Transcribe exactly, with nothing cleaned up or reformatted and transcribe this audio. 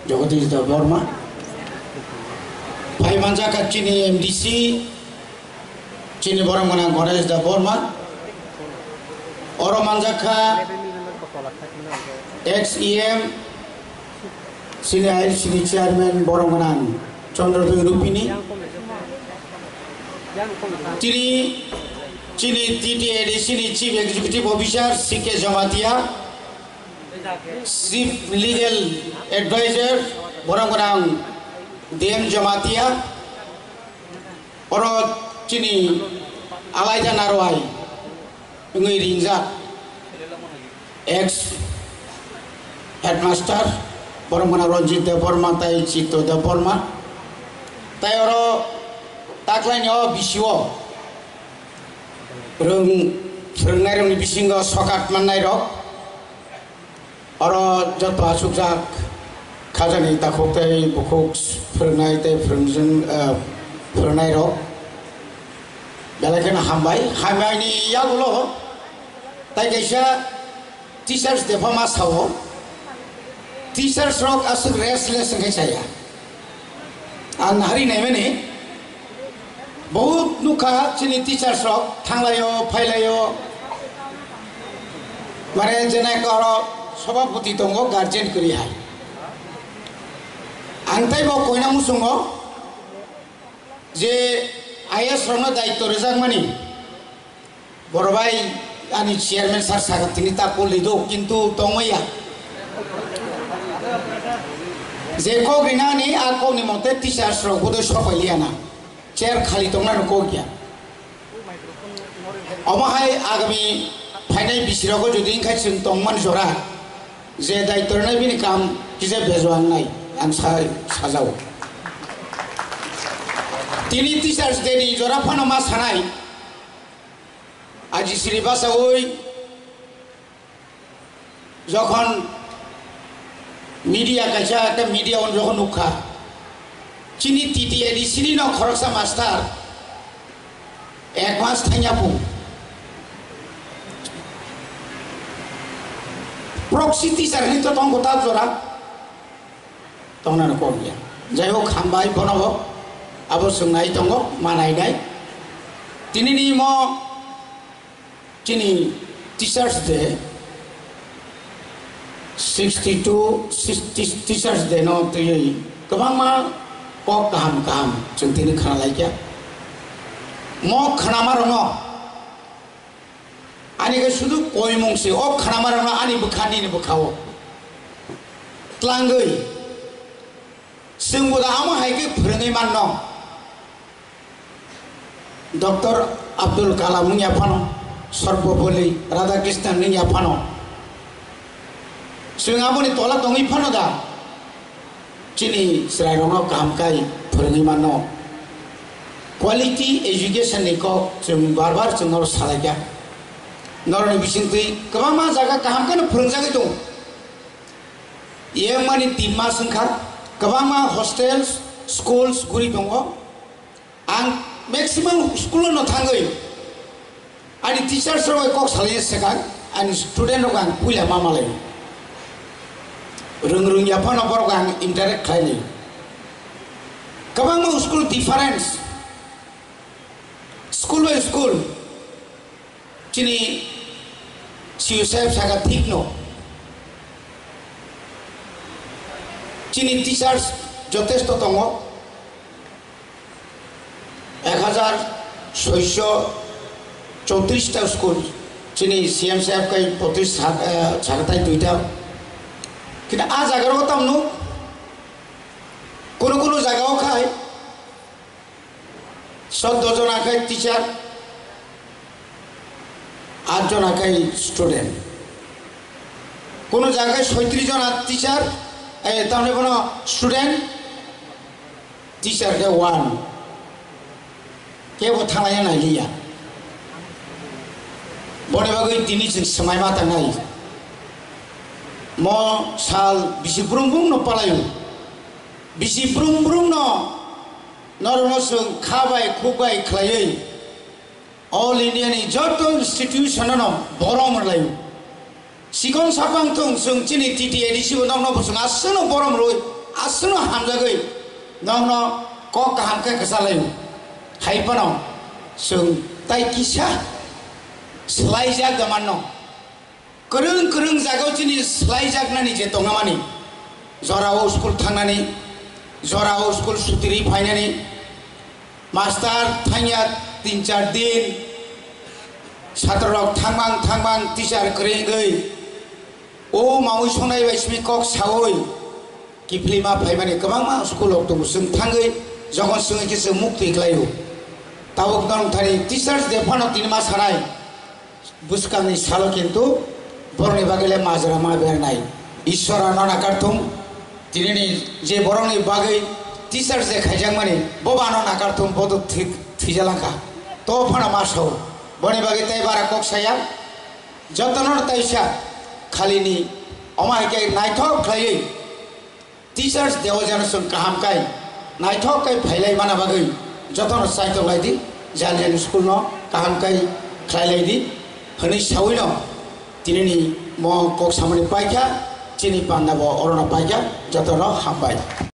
Jagadish Debbarma. Phai manjakha chini M D C, chini borok gwnang Ganesh Debbarma. Oro manjakha ex E M, chini I L C ni chairman borok gwnang Chandra Rupini. Chini, chini T T A D C ni Chief Executive Officer C K Jamatia, Chief Legal Advisor borok gwnang D M Jamatia, oro chini Alaida Narwai wngwi ringjak ex headmaster, borok gwnang Ranjit Debbarma tai Chitto Debbarma. Tai oro taklaini o bisio rwng phwrwngnairokni bisingo sokat mannairok, oro joto achukjak khajani takhuk tei bukhuk phwrwngnai tei phwrwngjwng, eh, phwrwngnairok belai kheno hambai. Hambaini yagulo tai kaisa Teachers Day pha ma sao, teachers rok aswk restless wngkhe chaya. Ang hari naimani bahut nukha chini teachers rok thanglaio, phailaio. Mane jenai oro sobhapoti tongo, guardian kwrwi hai. Ang tei bo koina muchungo je I A S rokno daityo rwjakmani. Boro bai ani chairman sir sakha tini ta kol rido, kintu tongmaya. Je kok rinani a kokni mote teachers rok bodoi sopai liya na. Chair khali tongna no kok ya. Omo hai agami phainai bisi rogo jodi wngkha chwng tongman jora. Je daityo rinai bini kam kisa bejo ang nai ang sa-, sajao. Tini Teachers Day ni jora phano ma sanai. Aji siri basawi jokhon media kaisa ekta media on jokhon nukha, chini T T A D C ni no khoroksa master ek mas thangya pu proxy teacher ni to tongko ta jora. Tongnano kok ya. Jai hok, hambai bono bo. Abo swngnai tongo, manai nai. Tini ni mo chini Teachers Day, sixty two, sixty Teachers Day no twiwi kwbangma kok kaham kaham chwng tini khna laikya. Mo khnama rokno Ani khe sudu koimung se, o khnamarokno ani bwkha nini bwkhao tlangwi. Chwngbo da amo hai khe phwrwngwi manno. Doctor Abdul Kalam wngya phano, Sarvapalli Radhakrishnan wngya phano. Chwng aboni tola tongwi phano da? Chini chwrairokno kaham khai phwrwngwi mano. Quality education ni kok chwng bar bar chwng oro salaikha. Norokni bisingtwi kwbangma jaga kaham kheno phwrwngjagwi tongo. Yengmani tin mas wngkha, kwbangma hostels, schools guri tongo. Ang maximum school no thangwi ani teachers rok bai kok salai swkang, ani student rok ang puila ma malai. Rwng rwng ya phano borok ang interact khlai ni. Kwbangma school difference, school by school. Chini C U saheb saka thik no. Chini teachers jotesto tongo. Ek hajar soiso chowtris ta school. Chini C M saheb kai potrish sak-, eh, sakatai duita. Kintu a jaga o tamo nuk. Kunu kunu jaga o khai Soddo jona khe teacher, at jona khe student. Kono jaga khe soitrish jona teacher, eh, tamni bono student, teacher khe one. Kebo thanglaiya nailiya. Boni bagwi tini chwng swmai ma tangnai. Mo sal bisi brum brum no palaio. Bisi brum brum no Norokno chwng kha bai khuk bai khlaiwi All India ni joto institution no borom rwlaio. Sikon saphang thung chwng chini T T A D C bo nokno bo chwng aswkno borom rwui Aswkno hamjagwi nokno kok kaham khe kwchalaio. Hai phano chwng tai kisa swlaijak da manno. Kwrwng kwrwng jagao chini swlaijaknani je tongmani, jorao school thangnani, jorao school sutiri phainani, master thangya tin char din, chhatrorok thangbang thangbang teacher kwrwi wngwi, o maui songnai bai simi kok saui, kiphilima phaimani kwbangma school rok tongo, chwng thangwi jokhon swngwi khe chwng muktwi khlaio. Tabuk nong thani teachers day phano tini ma sanai. Bwskangni salo kintu borokni bagwi le majra ma bernai. Ishwar ano nakarthung, tinini je borokni bagwi teachers day khaijakmani, bobo ano nakarthung, bo to thwi-, thwijalangkha. To phano ma sao. Boni bagwi tei bara kok saya, jotono taisa khalini omo hai khe naithok khlaiwi Teachers Day o jeno chwng kaham kai, naithok kai phailai mana bagwi jotono chaitok lai di, jani jani school no kaham kai khlai lai di, hwnwi saui no tinini mo kok samani paikha, chini panda bo orono paikha, jotono hambai.